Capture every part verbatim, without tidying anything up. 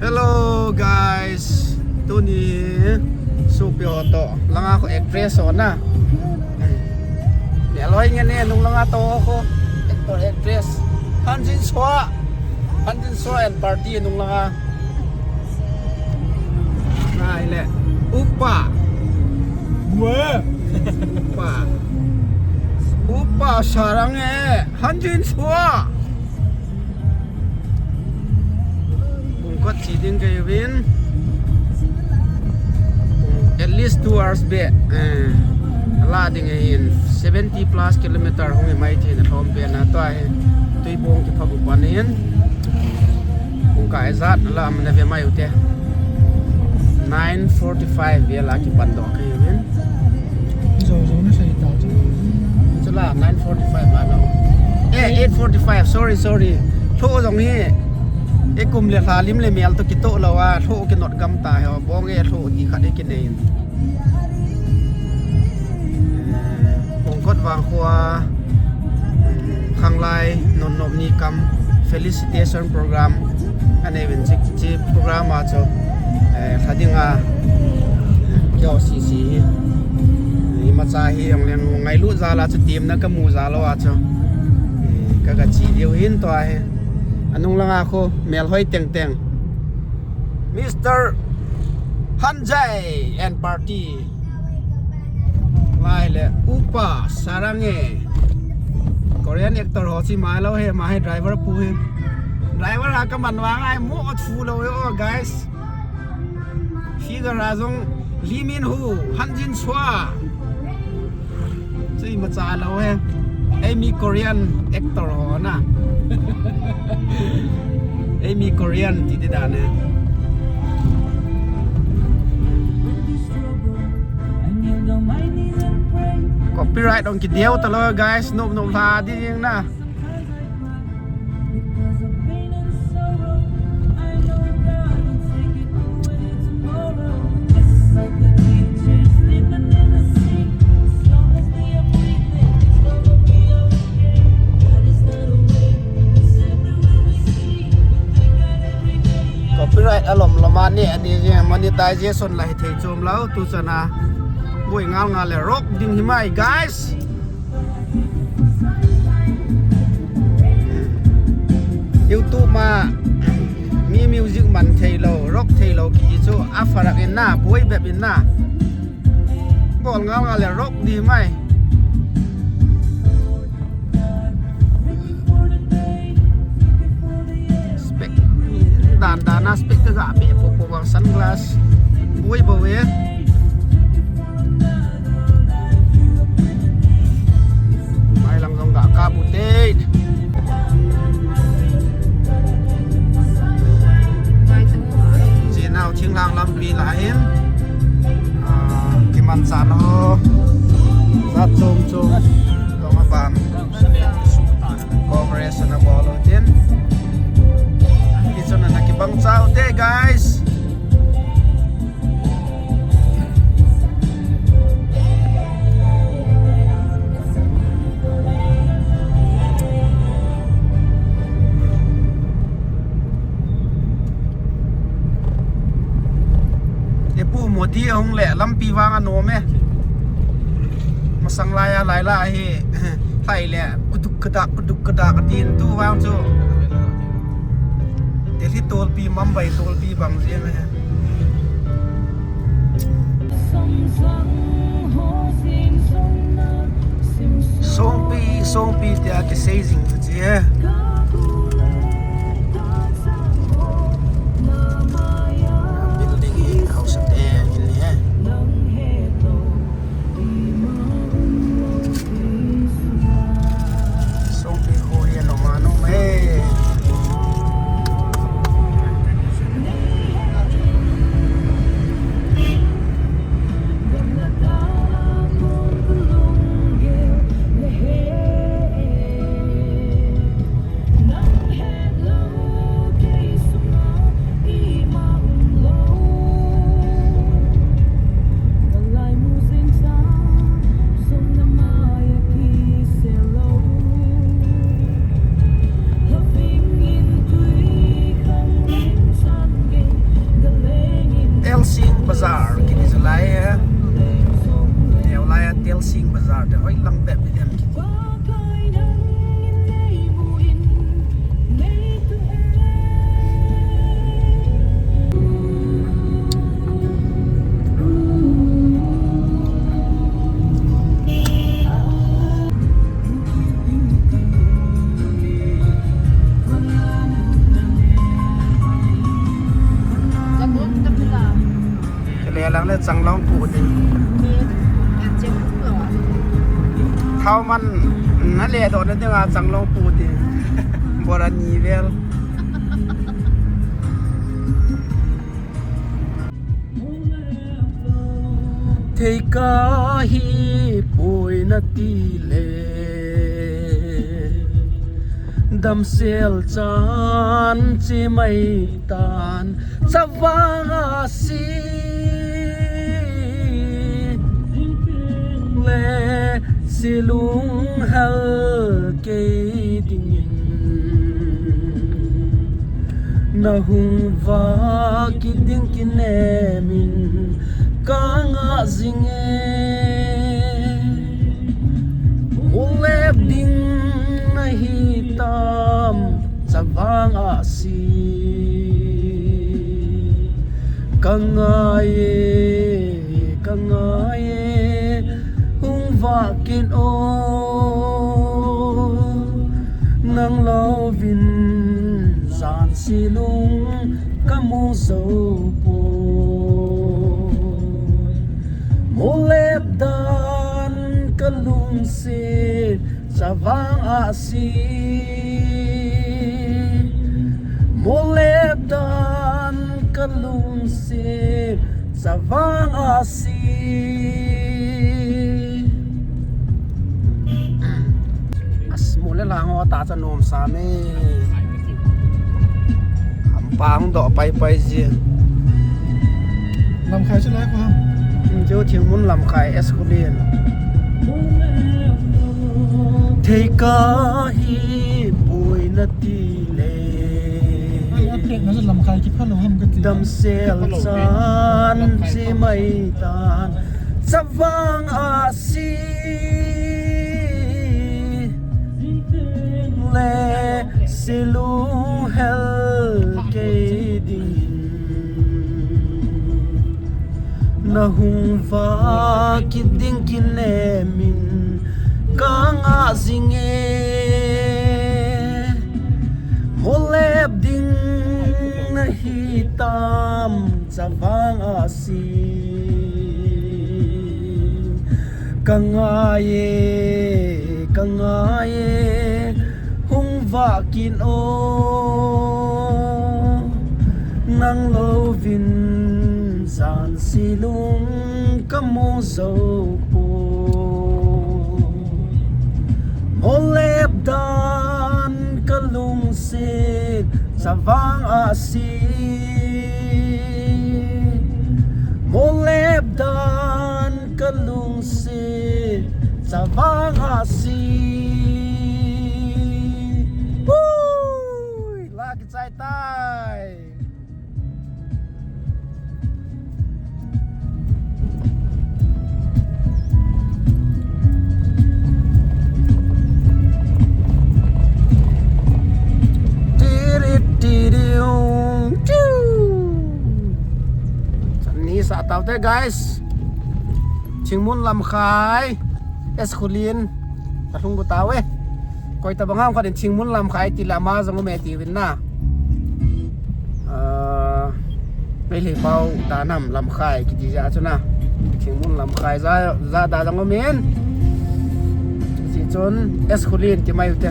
Hello guys, tuni sopi ho toh langa khu actress ho na. Melhoi nge ne nung langa toh khu actor actress. Han Jin Swa. Han Jin Swa and party nung langa. Ngai le. Upa. Upa. Upa Sarang e. Han Jin Swa. Pungkhat chi ding kahiuvin. At least two hours beh. Eh, la ding ahin seventy plus kilometer hung hi mai thei na lhom pen na tua hi. Tuibong kiphagu pan hin. Pungkah ijat la mana ve mai ute. Nine forty-five vel a kipan doh kahiuvin. Zo zo na sei ta chu. Chula nine forty-five a lo. Eh, eight forty-five. Sorry, sorry. Lho jong hi. Ekum le lha lim le mel toh kitoh lou a, lho kinot gam ta hi. Bong e lho ti khat e kinei in. Pungkhat vang khu a. Khanglai non nop ni kam felicitation program anei uvin chi, chi program a chu, eh, lha ding a, kio sisi hi. Imacha hi jong leng ngailut jal a chu temna kamu jal lou a chu. Eh, ka, ka chi diu hin tua hi. Anung langa khu melhoi teng teng. Mister Hanjai and party. Lai le, Upa Sarang e. Korean actor ho chi mai lou he, ma he driver pu he. Driver a ka man vang ai mo o thu lou he o, guys. Figure a jong Lee Min Ho, Han Jin Swa. Chu imacha lou he. Eimi Korean actor ho na. Eimi Korean ti ti dan he. Copyright ong kideu talou guys, nop nop lha ding na. Copyright alom lom a ne, ani je monetization la hithei chom lou, tu chana. Boi ngal ngal le rock ding hi mai, guys. YouTube ma mi music man thei lou, rock thei lou kiti chu a farak in na, boi bep in na. Bol ngal ngal le rock di mai. Spec dan dan a spec ka ga pe po po bang sunglass. Boi bou e. Mai lang jong ga ka bu te. Chinau thinglang lampi lah hin. Ah, kimanchah ho. Jat chom chom. Dong aban. Congress na bol u tin. Hichun ana kibang chau te, guys. Epu Modi ahung le lampi vang anom e. Masang lai a lai la hi, lai le kuduk kadak, kuduk kadak tin tu vang chu. Delhi tolpi, Mumbai tolpi bang jeng e. Songpi, Songpi tia kisei jing chu chi e. Building hi house te in hi e. Songpi kho hi anom anom e. Ate hoi lang bep ni dem kiti. Kile lang le changlong pu ni. Thao man na le do na dinga changlong pu ni. Bora ni vel. Thei kahi poi nati le, damsel chan chi mai tan, chavang a si le, silung hel kei dingin. Na hung va kit ding kinem in ka ngah jing e. Mu lep ding na hi tam, chavang a si. Ka ngai e, ka ngai e, hung va kit o. Nang louvin jan silung ka mu jou poi. Mu lep dan ka lungset, chavang a si. Mu lep dan ka lungset, chavang a si. As, mu le lang ho ta cha nom sa me. Hampang doh pai pai ji. Lamkhai chu lai ko ha. Hmm, chu Thingmun Lamkhai, S Khullen. Thei kahi poi nati le. Ai, update na chu Lamkhai kiphalo ham kati. Damsel chan chi mai tan, chavang a si. Le silung hel kei ding. Na hung va kit ding kinem in ka ngah jing e. Mu lep ding na hi tam, chavang a si. Ka ngai e, ka ngai e, hung va kit o. Nang louvin jan silung ka mu jou poi. Mu lep dan ka lungset, chavang a si. Mu lep dan ka lungset, chavang a si. Hui! La kichai tai. Tirit tiriung, tiu. Chan ni sa tau te, guys. Thingmun Lamkhai, S Khullen, ta lhung bu tau e. Koi tabang ham khat in Thingmun Lamkhai ti le ama jong um e tiuvin na. Ah, Meitei pau da nam Lamkhai kiti jeh a chu na. Thingmun Lamkhai ja, ja da jong um in. Hiche chun S Khullen ti mai u te.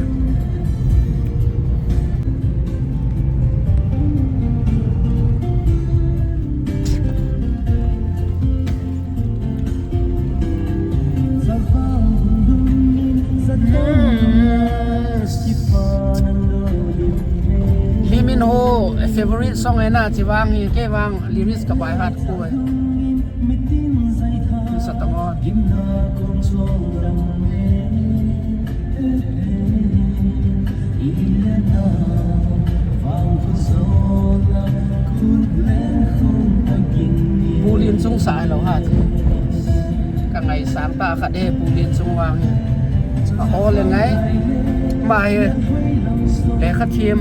Lee Min Ho favorite song ahi na, chuvang hi kei vang lyrics ka by heart koi. Sa tang o. Pu Lin sung sa lou ha. Ka Ngaisang tah khat hi Pu Lianchung vang hi. A ol le ngai. Ama hi lekha thiam.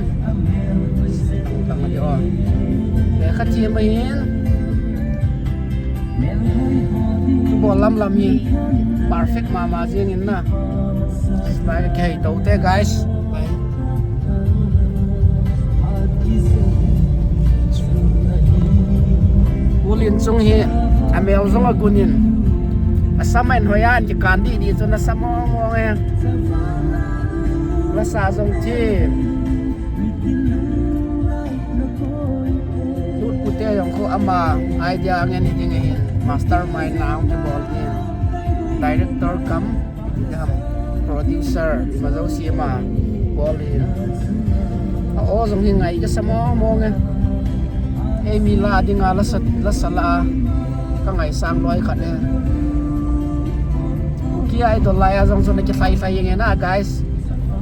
Lekha thiam ahin. Bol lam lam hi perfect mama jing in na. Lai kei to te, guys. Pu Lianchung hi amel jong agun in, asam in hoi a kikan didi chun asam mong mong e. Lasa jong thi. Lut pute jong khu ama idea ngen hi ding ahin, mastermind na hung kibol hi. Director cum, ti ham, producer, ima jouse ama bol hi. A o jong hi ngai kasa mong mong e. Eimi la dinga lasa, lasa la a ka ngaisang loi khat e. Kuki Idol lai a jong chu na kilhai lhai jeng e na, guys.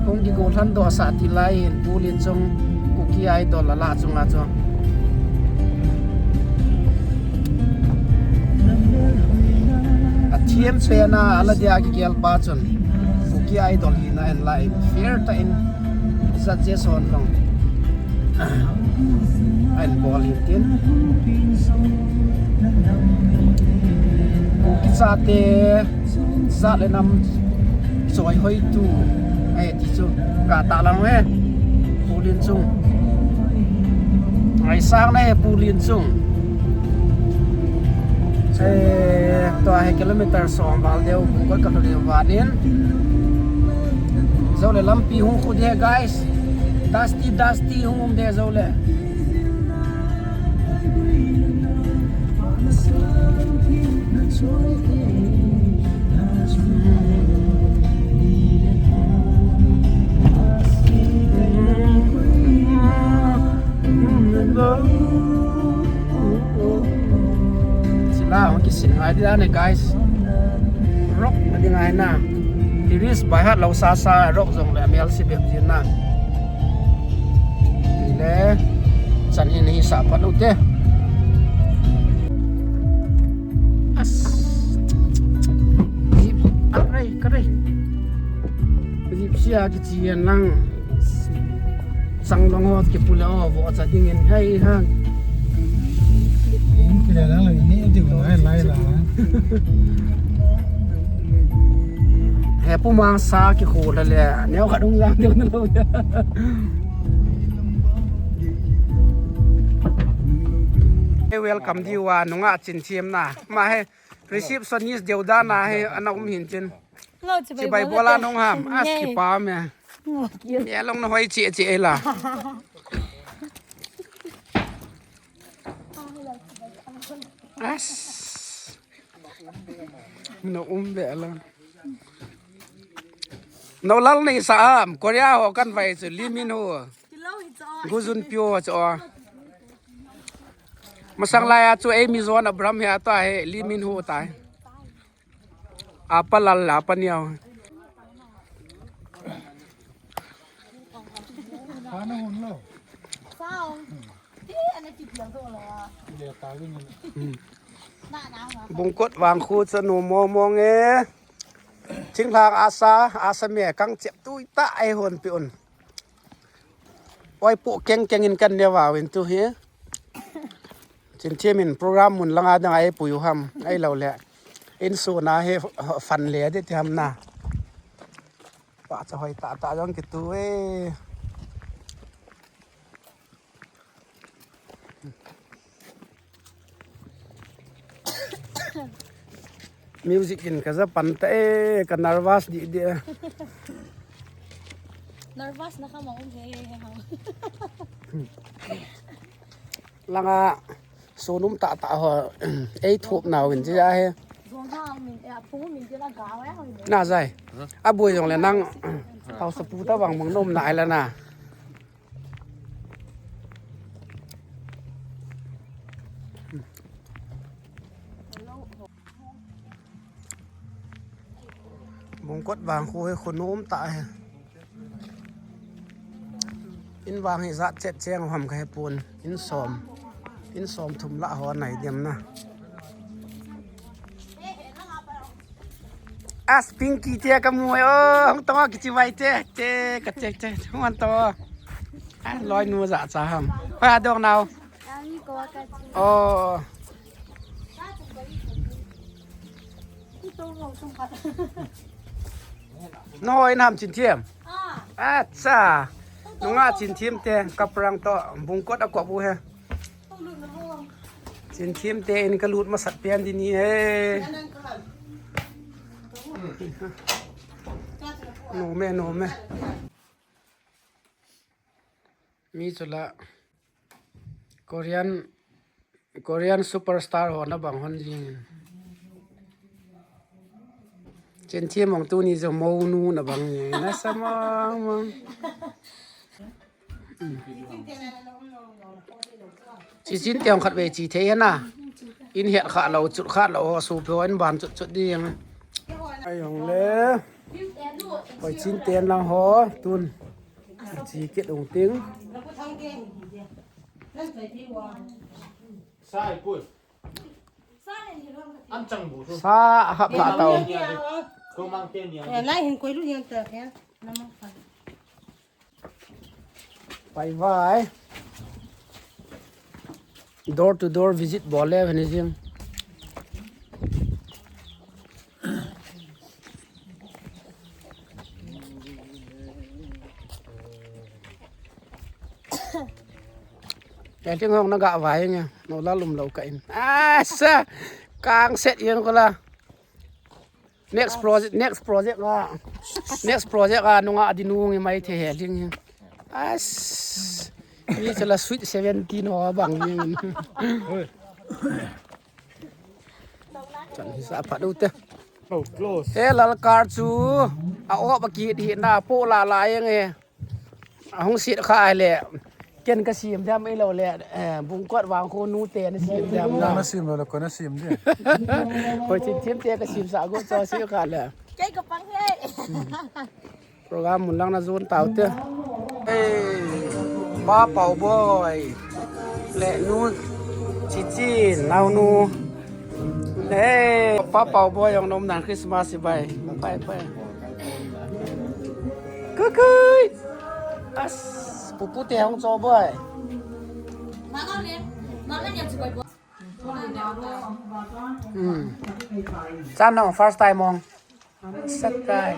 Hung kigo lhan doh sah ti lai in Pu Lianchung Kuki Idol la la chunga chu. A thiam pen a, a la dia kigel pa chun Kuki Idol hina en la in fair tah in judges hon jong a en bol hin tin. Kuki chate jat le nam choi hoi tu, eh, ti chu ka ta lang e. Pu Lianchung. Ngaisang na he Pu Lianchung. Eh, tua hi kilometer som val deu, Bungkot ka lhun le van in. Jou le lampi hung khu de, guys. Dusty, dusty hung um de jou le. Sila hung kisin ngai dia ne, guys. Rock na ding ahi na. Lyrics by heart lou sasa, rock jong le amel si bep jin na. Hile, chan hin hi sa phat u te. As. Jeep, arai, karai. Jeep sia kichi yan lang. Sang long ho kipu le o, vo cha ding in hai ha. Kile lang lang ni, ati ko lai lai la. He pu mang sa ki khu la le, neo khat hung jam deu na lou. He welcome diu a, nunga chin thiam na. Ma he receptionist deu dan a he ana um hin chin. Chibai bola nung ham, as ki pa me. Me long na hoi chi chi la. As. No um be la. No lal nei sa am, Korea ho kan vai chu Lee Min Ho. Gu Jun Pyo chu. Masang lai a chu Amy John Abraham he ata he Lee Min Ho tai. Apa lal, apa niau. Hmm. Bungkot vang khu chu nu mong mong e. Thinglhang asa, asa me kang chep tui ta ai hon pi un. Oi pu keng keng in kan ne va win tu hi. Chin thiam in program mun langa dang ai pui u ham, ai lo le. In su na he fan le de ti ham na. Pa cha hoi ta ta jong ki tu e. Music in ka ja pan ta e, ka nervous di di. Nervous na ka ma um he ha. Langa sunum ta ta ho, ei thup nau in ji a he. Zong ha min, eh, a pu min ji la ga wa ho. Na jai. A bui jong le nang, hau sa pu ta bang bang nom na ai la na. Bungkot vang khu hi khu nom ta hi. In vang hi jat chet cheng ham ka he pun. In som. In som thum la ho nai diam na. As Pinky te kamu e, oh, hung tong kichi vai te, te, ka te, te, hung an to. Ah, loi nu ja cha ham. Hoi adong nau. Oh. No, in ham Chin Thiam. Acha. Nunga Chin Thiam te, kaprang to, bungkot a ko bu he. Chin Thiam te in ka lut masat pian di ni he. No me, no me. Mi chula Korean, Korean superstar ho na bang hon jing. Chin Thiam mong tu ni jo mo nu na bang ni na sa mang mang. Chi Chin Thiam khat ve chi thei na. In het kha lo, chut kha lo, ho su phe in ban chut chut ding. Ai hong le. Hoi Chin Thiam lang ho, tun. Chi kit ung ting. Sa hap na tau. Lai hin koi lu yang ta ya. Bye bye. Door to door visit bol le ni jing. Ka ting hong na ga vai nge, no la lum lo ka in. Ah, sa, kang set yang ko la. Next project, next project a, next project a, nunga di nungi mai the he ding. As, ni chala sweet seventeen ho bang ni. Chan hi sa pha do te. Oh, close. He lalkar chu, a op a ki di na po la la yang he. Ahung sit kha le. Ken ka sim dam ilo le, eh, bungkot vang kho nu te na sim dam na. Na sim lo le ko na sim de. Hoi Chin Thiam te ka sim sa go cho sit kha le. Kei ka pang he. Program mun lang na zon tau te. Hey, Pa Pau Boy. Le nu Chi Chin, nau nu. Hey, Pa Pau Boy, jong nom nan Christmas bye. Bye bye. Kukui. As, pupu te hong cho boy. Hmm. Chan no first time mong. Sat kai.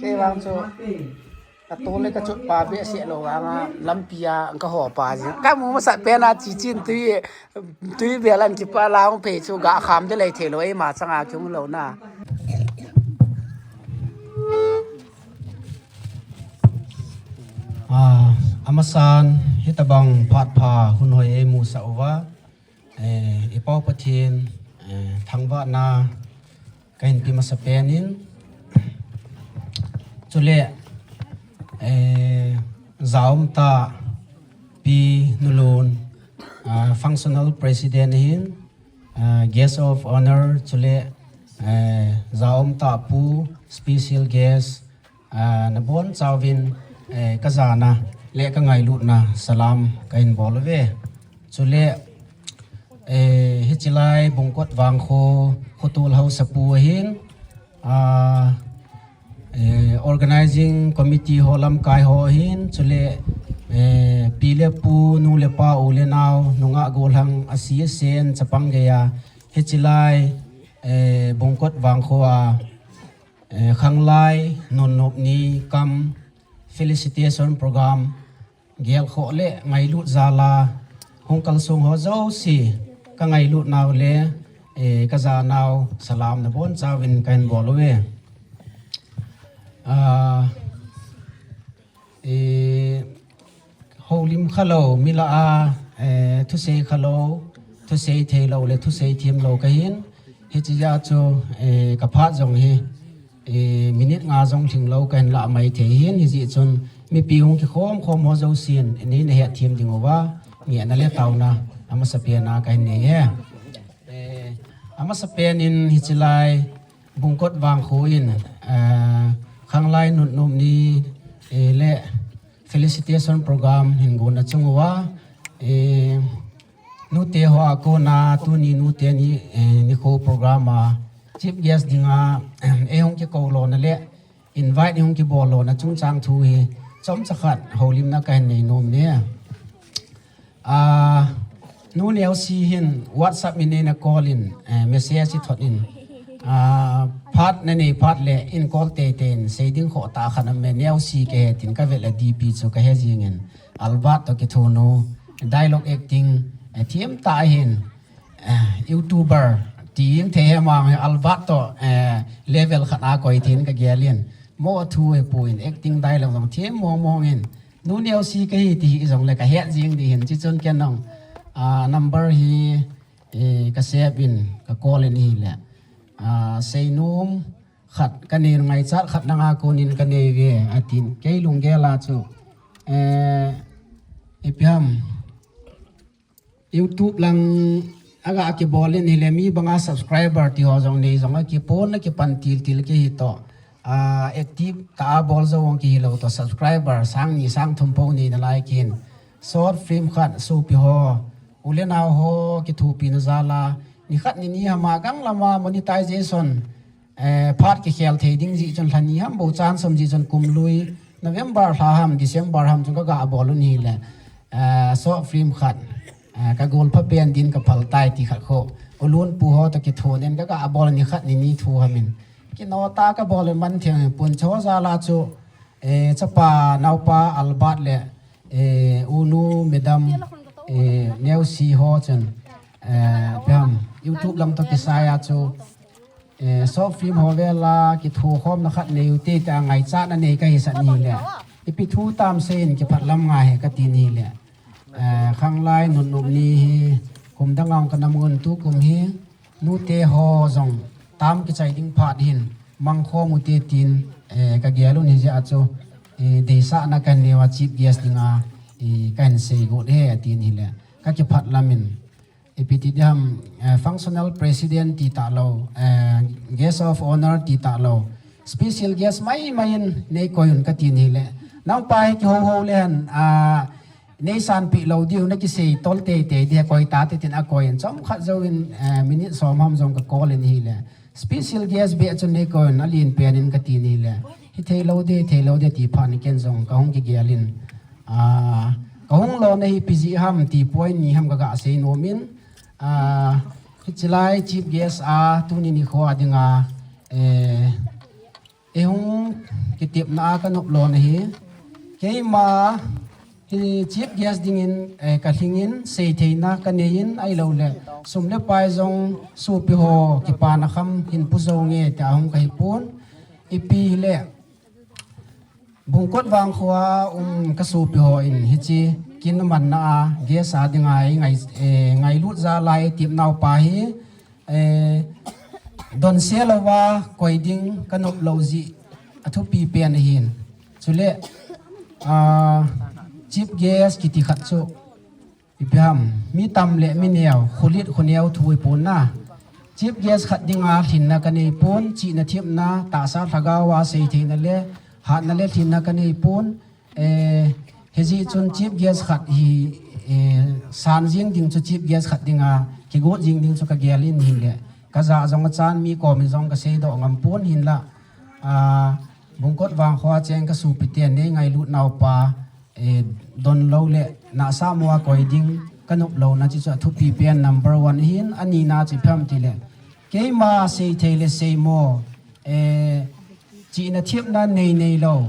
Kei vang chu. Ka to le ka chut pa be se lo vang a lampi a ka ho pa ji. Ka mu masa pen a Chi Chin tui, tui be lan ki pa la hong pe chu ga kham de lei the lo ei ma chang a ki mu lo na. Ah, amasan, hitabang phat pha hun hoi ei mu sa uva. Eh, i Pau Pathen, eh, thangvahna ka hin pe masa pen in. Chule, eh, jaum ta Pi Nulun, ah, functional president hin, ah, guest of honor, chule, eh, jaum ta Pu, special guest, Ah, nabon chauvin, eh, ka jana le ka ngailutna salam ka hin bol uve. Chule, eh, hichilai Bungkot Vangkho, Khotol Haosapu ahin, ah, eh, organizing committee ho lamkai ho ahin, chule, eh, pi le pu, nu le pa, u le nao, nungah gollhang, asi asen, chapang geiya, hichilai, eh, Bungkot Vangkho a, Eh, khanglai nunnop ni kam felicitation program gelkhoh le ngailut jal a hung kalsong ho jouse ka ngailut nau le, eh, ka ja nau salam nabon chauvin ka hin bol uve. Ah, eh, Holim kha lo, mi lah a, eh, thusei kha lo, thusei thei lo le thusei thiem lo ka hin. Hichea chu, eh, ka phat jong hi, eh, minute nga jong lhing lo ka hin lah mai thei hin. Hijeh chun mipi hung kikhom khom ho jousen, nei na het thiem ding uva, ngehna le taona amasapen a ka hin nei e. Eh, amasapen in hichilai, Bungkot Vangkho in, eh, khanglai nunnop ni, eh, le felicitation program hin gon a chung uva, eh, nute ho a kona tuni nute ni, eh, nikho program a, Chief guest dinga eihung kikou lona le invite eihung kibol lona chungchang thu hi chomcha khat houlimna kahin nei nom e. Ah, Nu Neosi hin WhatsApp in eina call in, eh, message ithot in, ah, phat nanei phat le in call teitei in seiding khoh tah khat aume, Neosi kahe tin kavet le D P chu kahe jingin, Albert toh kithonu, dialogue acting, eh, themtah ahin, eh, YouTuber ti in thei hema Albert toh, eh, level khat a koi tin kagel in, mo thu hipon acting dialogue jong them mong mong in, Nu Neosi kahi ti hijongle kahet jing ding ahin, chuchun ken jong, ah, number hi, eh, ka save in ka call in ahile, ah, seinom khat kanei, ngaichat khat nanga konin kanei uve atin, kei lunggel a chu, eh, ipi ham, YouTube lang aga kibol in ahile mi banga subscriber ti ho jong nei jong akipon, akipan til til kahi toh, ah, active tah a bol jou jong kihi lou toh, subscriber sang ni sang thum pou nei nalai kin, short film khat sopi ho, u le nao ho kithopina jal a, nikhat nini hama ganglam a monetization, eh, phat kikhel thei ding jeh chun lha ni ham bou chan som jeh chun kum lui November lha ham December ham chun kaga bol u ahile, eh, short film khat, eh, ka golpha pen din kaphal tai ti khat khu, u Lunpu ho toh kithon in kaga bol nikhat nini thu ham in, kino tah a kabol in man thei pon, chu jal a chu, eh, chapa naopa Albert le, eh, u nu madam, eh, Neosi ho chun, eh, ipi ham, YouTube lang toh kisai a chu, eh, short film ho vel a kithokhomna khat nei u hite tia ngaichatna nei kahisah in ahile, ipi thu tam seiyin kiphat lam ngai e kati in ahile, eh, khanglai nunnom ni hi kum dang a kanam un, tukum hi nute ho jong term kichai ding phat hin mangkhom u hite tin, eh, kagel un, hijeh a chu, eh, deisahna kahin neiyu a chief guest dinga, eh, kahin seigot e atin ahile, kakiphat lam in, ipi ti diham, eh, functional president ti talou, eh, guest of honour ti talou, special guest maimai in neikoi un kati in ahile, naopa hi kihou hou le hen, ah, neisanpeh lou diu, nakisei tol teitei ding, koi tate tin akoi in, chomkhat jouvin, eh, minute som ham jong ka call in ahile, special guest beh chun neikoi un, alen pen in kati in ahile, hithei lou ding, hithei lou ding ti phat in ken jong kahung kigel in, ah, kahung lona hi ipi jeh ham ti point ni ham kaga seinom in, ah, hiche lai chief guest a tuni nikho a dinga, eh, eihung kitepna a kanop lona hi, keima hi chief guest dingin, eh, kalhingin, seitheina kanei in, ahiloule sum le pai jong sopi ho kipana kham hin pu jonge tia hung kahipon, ipi hile Bungkot Vangkho a um kasopi ho in hiche kin manna a guest a dinga ngai, eh, ngailut jal a eitep naupa hi, eh, donse louva koi ding kanop lou jeh athupi pen ahin. Chule, ah, chief guest kiti khat chu ipi ham, mi tam le mi neo, khulit khuneo thu ahipon na. Chief guest khat dinga lhinna kaneipon, chihna thepna, tahsa lhagao a seitheina le hatna le lhinna kaneipon. Eh, hijeh chun chief guest khat hi, eh, san jing ding chu chief guest khat dinga kigot jing ding chu kagel in ahile, kajah jong achan, mi komin jong kaseidoh ngampon, hinla, ah, Bungkot Vangkho a cheng kasopiten neingailut naupa, eh, donlou le nahsahmo a koi ding kanop louna chu chu athupi pen number one ahin, anina chu ipi ham tile, keima seithei le seimo, eh, chihna thepna neinei lou,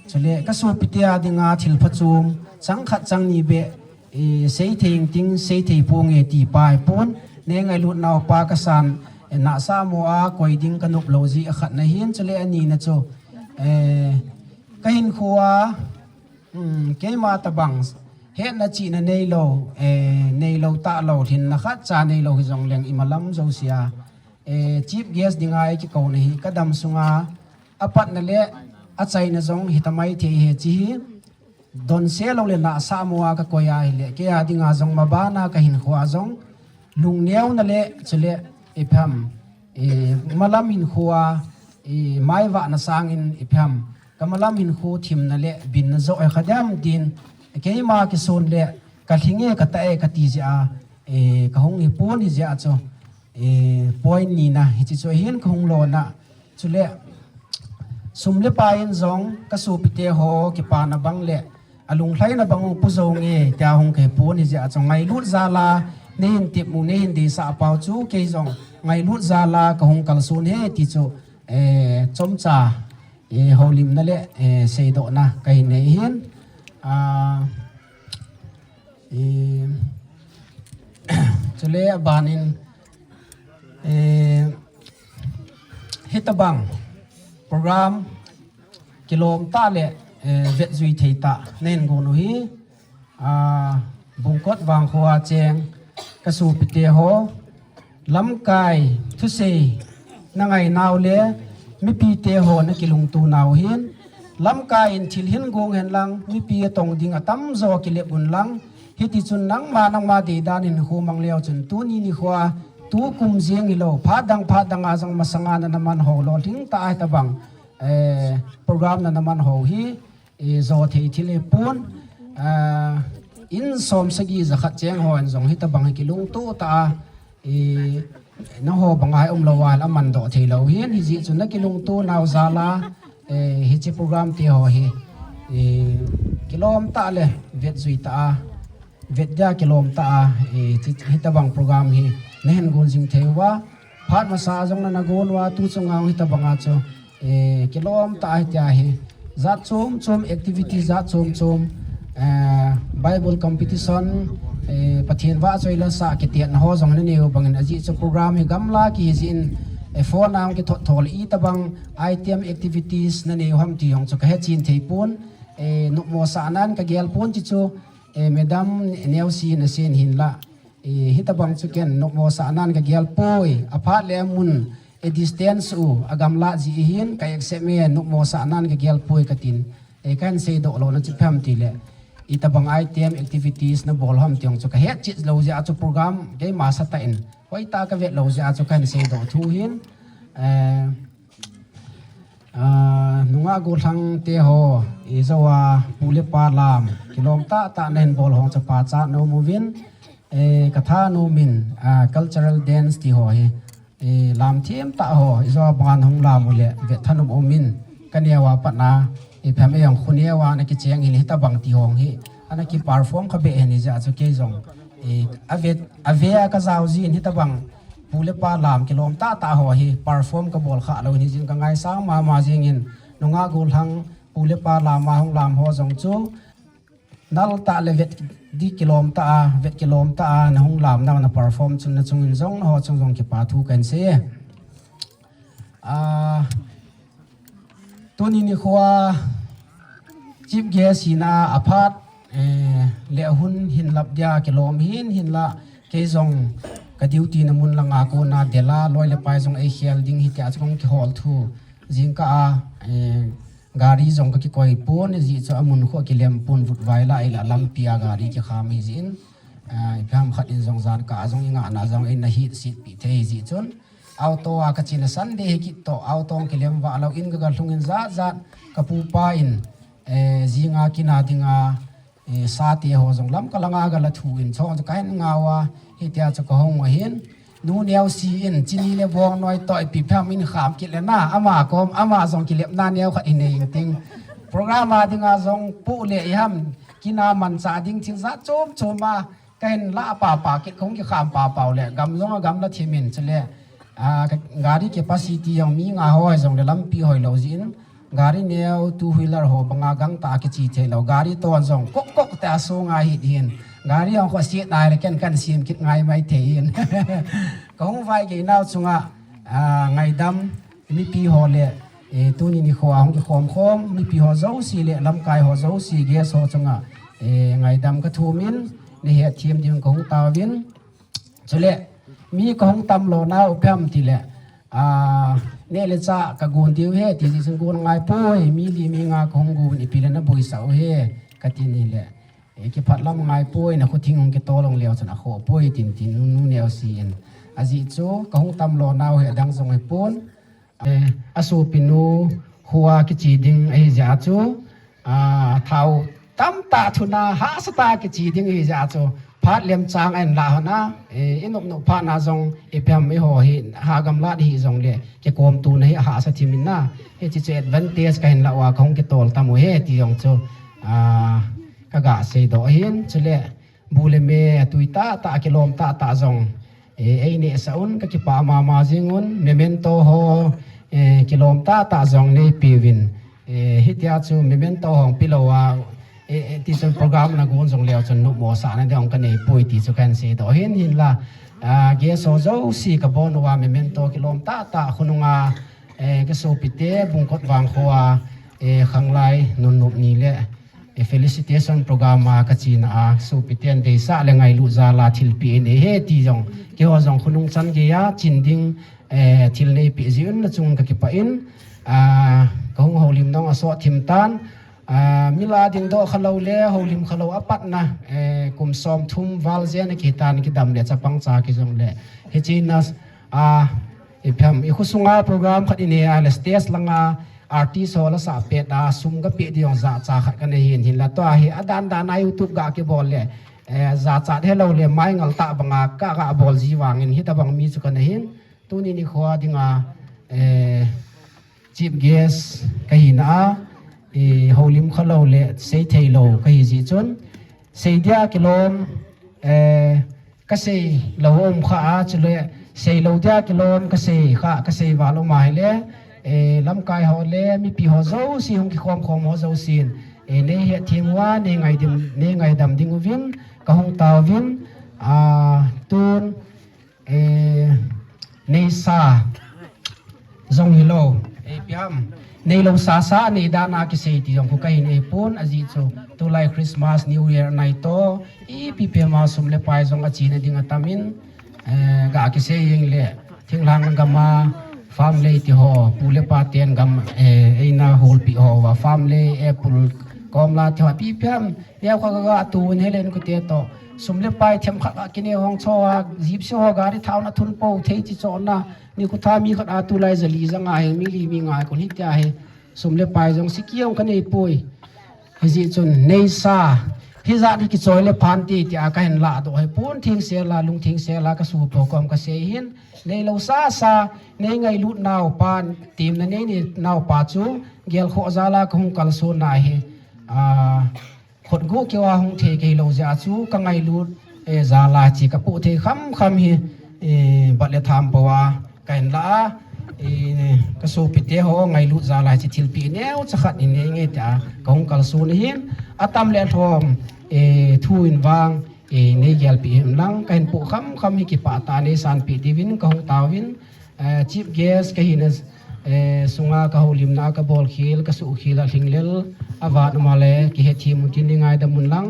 chule kasopite a dinga thil phachom chang khat chang ni beh, eh, seithei ingting, seithei ponge ti pa ahipon, neingailut naupa kasan, eh, nahsahmo a koi ding kanop lou jeh akhatna ahin, chule anina chu, eh, kahinkho a, um, keima tobang hetna chihna neilou, eh, neilou talou, lhinna khatcha neilou hijongleng imalam jousea, eh, chief guest dinga eikikouna hi kadam sunga apatna le achaina jong hitamai thei e, hiche hi donse lou le nahsahmo a kakoi ahile, keia dinga jong mabana kahinkho a jong lungneona le chule ipi ham, eh, malam hinkho a, eh, maivahna sangin ipi ham, kamalam hinkho thimna le binna joh hi kha dem tin, keima kisun le kalhinge katah e kati jeh a, eh, kahung hipon, hijeh a chu eh, point nina, hiche chu ahin kahung lona. Chule, sum le pai in jong, kasopite ho, kipana bang le, alunglhaina bang u pu jong e, tia hung kahi pon hijeh a chu ngailut jal a, neihin tep u, neihin deisah pau chu, kei jong ngailut jal a, kahung kalson e, ti chu, eh, chomcha, eh, houlimna le, eh, seidohna kahin nei hin. Ah, eh, chule abanin, eh, hitabang program kilom tah le, eh, vetjui thei tah nahin gon u hi, ah, Bungkot vangkho a cheng kasopite ho, lamkai thusei nangai nau le mipite ho nakilungto nau hin, lamkai in thil hin gong hen lang, mipi atong ding atamjo kilep un lang, hiti chun nangma, nangma deidan in khu mang leu chun tuni nikho a, tukum jeng hilou, phat dang, phat dang a jong masanga nana man ho lolhing tah a hitabang, eh, program nana man ho hi, eh, jo thei thil hipon, ah, in som sagi jakhat cheng hon jong hitabang hi kilungto tah a, eh, nangho banga hi umlou a, aman doh thei lou hin, hijeh chun nakilungto nau jal a, eh, hiche program te ho hi, eh, kilom tah le vetjui tah a, vet dia kilom tah a, eh, hitabang program hi nahin gon jing thei uva, phat masa jong nana gon uva, tu chunga hitabang a chu, eh, kilom tah a hitia hi, jat chom chom, activity jat chom chom, eh, Bible competition, eh, Pathen vahchoi le sah kitetna ho jong nanei u bangin, ajeh chu program hi gamla kihi jeh in, eh, phone a hung kithot thol itabang item activities nanei u ham ti jong chu kahechen thei pon, eh, nopmo sahnan kagel pon ti chu, eh, Madam Nelson asen hinla, eh, hitabang chu ken nopmo sahnan kagel poi, aphat le amun, eh, distance u, agamla jeh hin, ka accept e, nopmo sahnan kagel poi katin, eh, kahin seidoh lona chu ipi ham tile, itabang item activities nabol ham ti jong chu kahet chet lou jeh a chu program keima satah in, hoitah kavet lou jeh a chu kahin seidoh thu hin, eh, ah, nungah gollhang te ho, ijou a pu le pa lam, kilom tah tah nahin bol ho chu pachat nom uvin, eh, katha nom in, ah, cultural dance ti ho hi, eh, lam thim tah ho, ijou a banga nahung lam u le, vet thanom um in, kaneo a pat na, eh, phem e jong khoneo a nakicheng hin hitabang ti ho hi, ana kiperform kha beh hin hijeh a chu kei jong, eh, ave, ave a kajao jin hitabang, pu le pa lam kilom tah tah ho hi perform kabol kha lou hin hijeh in kangaisang mama jing in, nungah gollhang pu le pa lam a hung lam ho jong chu, nal tah le vet di kilom tah a, vet kilom tah a, nahung lam nau na perform chun nachung in jong, naho chung jong kipa thu kahin sei e. Ah, tuni nikho a chief guest hina aphat, eh, le ahun hin lap dia kilom hin, hinla kei jong ka duty na mun langa kona del a, loi le pai jong eikhel ding hitia chu kahung kihol thu. Jingkah a, eh, gari jong kakikoi pon, hijeh chu amun khu akilem pon, vutvai la, ahila lampi a gari kikham hijeh in, ah, ipi ham khat in jong jankah a jong ingahna jong eina hetsetpeh thei hijeh chun, auto a kachena Sunday hi kit toh, auto kilem vah lou in kaga lhung in jat jat, kapu pa in, eh, jinga kin a dinga, eh, sa te ho jong lamkai langa gala thu in chong chu kahin ngah uva, hitia chu kahung u ahin. Nu Nelson in chini le bongnoi toh ipi phem in kham kit le na, ama kom, ama jong kilepna neo khat inei inting. Program a dinga jong pu le iham, kin a manchah ding thil jat chom chom a, kahin lah papa kit, kahung kikham papa u le, gam jong agamla thim in chule, ah, ka, gari capacity jong mi nga ho jong le lampi hoilou jeh in, gari neo two wheeler ho banga gangtah a kiche thei lou, gari ton jong kok kok tah a sunga hit hin, gari jong khoset nai le ken kahin sem kit ngai mai thei hin. Kahung vaigei nau chunga, ah, ngaidam, mipi ho le, eh, tuni nikho a hung kikhom khom mipi ho jouse le lamkai ho jouse, guest ho chunga, eh, ngaidam kathum in, nahet them ding kahung taovin. Chule, mi kahung tam lona u ipi ham tile, ah, neh le chah kagon diu ahi, ti jeh chun gon ngai poi, mi li mi nga kahung gon, ipi le naboisah u ahi, kati nile, eh, kiphat lam ngai poi, nakho thing hung kitol lou leu chun akhoh poi, tin tin Nu, Nu Nelson in. Ajeh chu kahung tam lona u ahi, adang jong ahipon. Eh, asopinu khoa kiche ding ahijeh a chu, ah, thao tamtah thuna hahsatah a kiche ding ahijeh a chu, phat lemchang a inlah hon a, eh, inop nop phat na jong, ipi ham eiho hi, ha gamlat hi jongle, kikom tuna hi ahahsa thim in na. Hiche chu advantage kahin lah uva, kahung kitol tam u ahi ti jong chu, ah, kaga seidoh ahin, chule, bu le me, atui tahtah, akilom tahtah jong, eh, einehsah un, kakipah mama jing un, memento ho, eh, kilom tahtah jong neipeuvin, eh, hitia chu memento ho hung pelou a, eh, eh, tichun program nagon jongleu chun nopmo sahna ding kanei poi ti chu kahin seidoh ahin, hinla, ah, guest ho jouse kabon uva memento kilom tahtah khonunga, eh, kasopite Bungkot vangkho a, eh, khanglai nunnop ni le, eh, felicitation program a kachena a, sopiten deisah le ngailut jal a thilpeh in eihe ti jong, keiho jong khonung chan geiya chin ding, eh, thil neipeh jeh un nachung kakipah in, ah, kahung houlim nong asot thim tan, ah, milah dingdoh khalou le houlim khalou apatna, eh, kum somthum val jen akitan kidam le chapang cha kijong le. Hiche na, ah, ipi ham, ikhosunga program khat inei a le stage langa artist ho lasah pet a sum kapeh ding jong jacha khat kanei hin, hinla tua hi adan dan a YouTube ga kibol le, eh, jachat helou le mai ngal tah banga kaga bol ji vangin hitabang mi chu kanei hin, tuni nikho dinga, eh, chief guest kahina a, eh, houlim khalou le seitheilou kahi jeh chun, seidia kilom, eh, kaseilou um kha a, chule seilou dia kilom kasei kha, kasei val um ahile, eh, lamkai ho le mipi ho jouse hung kikhom khom ho jousen, eh, neihetthem uva, neingaidam, neingaidam ding uvin kahung taovin, ah, tun, eh, neisa jong hilou, eh, ipi ham, neilou sasa, neidan a kisei ti jong khu kahin nei pon, ajeh chu tulai Christmas, New Year nai toh, ipi pema sum le pai jong achena ding atamin, eh, ga kisei jeng le, thinglhang gam a farm lei ti ho, pu le pa ten gam, eh, eina holpi ho uva farm lei, apple, komla ti ho, ipi ipi ham, neokha ga ga atoh un hile nikho te toh, sum le pai themkhat a kine hong cho a, Gypsy ho gari thaona thun pou thei chi chona, nikho tha mi khat a tulai jali janga hi, mi li mi nga kon hitia hi, sum le pai jong siki jong kanei poi. Hijeh chun neisa, hijat hi kichoi le phante tia kahin lahdoh hi pon, thengsel a, lungthengsel a kasopi kom kasei hin, neilou sasa, neingailut naupa, temna neinei naupa chu, gelkhoh jal a kahung kalson na hi, ah, khutguh keu a hung thei kahilou jeh a chu kangailut, eh, jal a che kapoh thei khamkham hi, eh, bat le tham pou a kahin lah a, eh, kasopite ho ngailut jal a che thilpeh neocha khat inei nge tia kahung kalson ahin, atam le alhom, eh, thu in vang, eh, neigelpeh hih un lang, kahin poh khamkham hi kipah tah a neisanpeh diuvin kahung taovin, eh, chief guest kahina, eh, sunga kahoulimna a kabolkhel, kasuhkhel a lhinglel avat um a le kihethem un tin neingaidam un lang,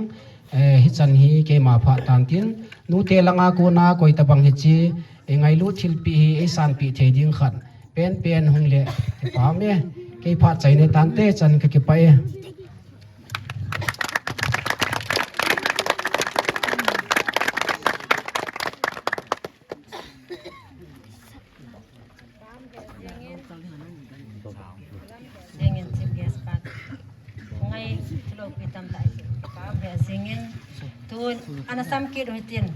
eh, hichan hi keima phat tan tin, nute langa kona koi tabang hiche, eh, ngailut thilpeh hi eisanpeh thei ding khat penpen hung le, kipah e, kei phat chai nei tante chan kakipah e. Jingin chief guest pa. Ngai, thilo pi tam tai. Pa be jingin. Tun, ana sam kit u hitin.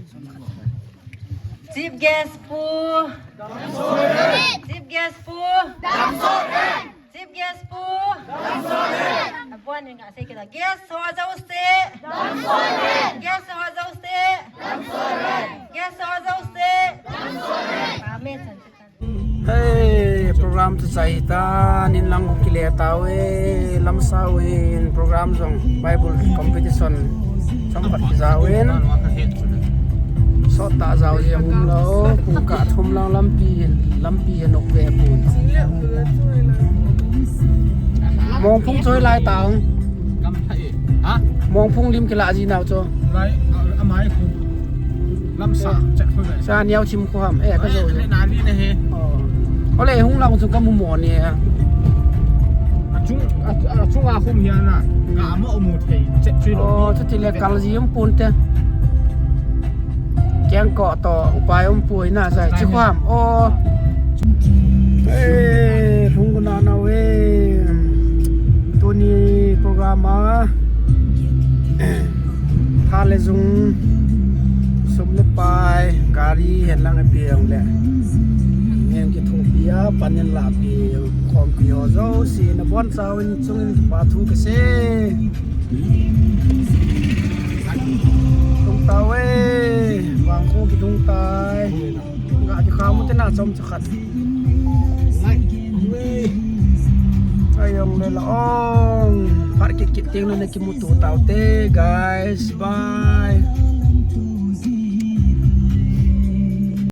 Chief guest pu. Chief guest pu. Chief guest pu. Abuan ni nga sei kita. Guest ho jouse. Guest ho jouse. Guest ho jouse. Amen. Hei, program chu chai tan, in lang kile tauve, Lamsau in program jong Bible competition chomkhat kijaovin. Sot tah jao jeng umlou, pung kah thum lang lampi, lampi anop ve pun. Mongphung choi lai tau. Ha? Mongphung lim kila ji nau chu. Lai, a, amai khu. Lamsa, eh, chet khu le. Sa niau chim khu ham. Eh, ka jo. Ai, na li ne he. Oh. Ole hung lang chu ka mu mo ne. Achung, a, achung a khum hian a. Ka mo mu thei, chet chui lo. Oh, chuti le kal ji um pun te. Keng ko to, upai um pui na sai. Chi khu ham. Oh. Eh, lhung ko na na ve. Tuni program a. Tha le jung. Pai, gari hen lang api jongle. Ngen kithopi a, pan in la pi, khompi ho jouse nabonchauvin chungin kipa thu kasei. Lhung tauve, vangkho kilhung tai. Ga kikham u te na chomcha khat. Ahi jongle la ong. Phat kit kit teng le na kimuto taute, guys. Bye.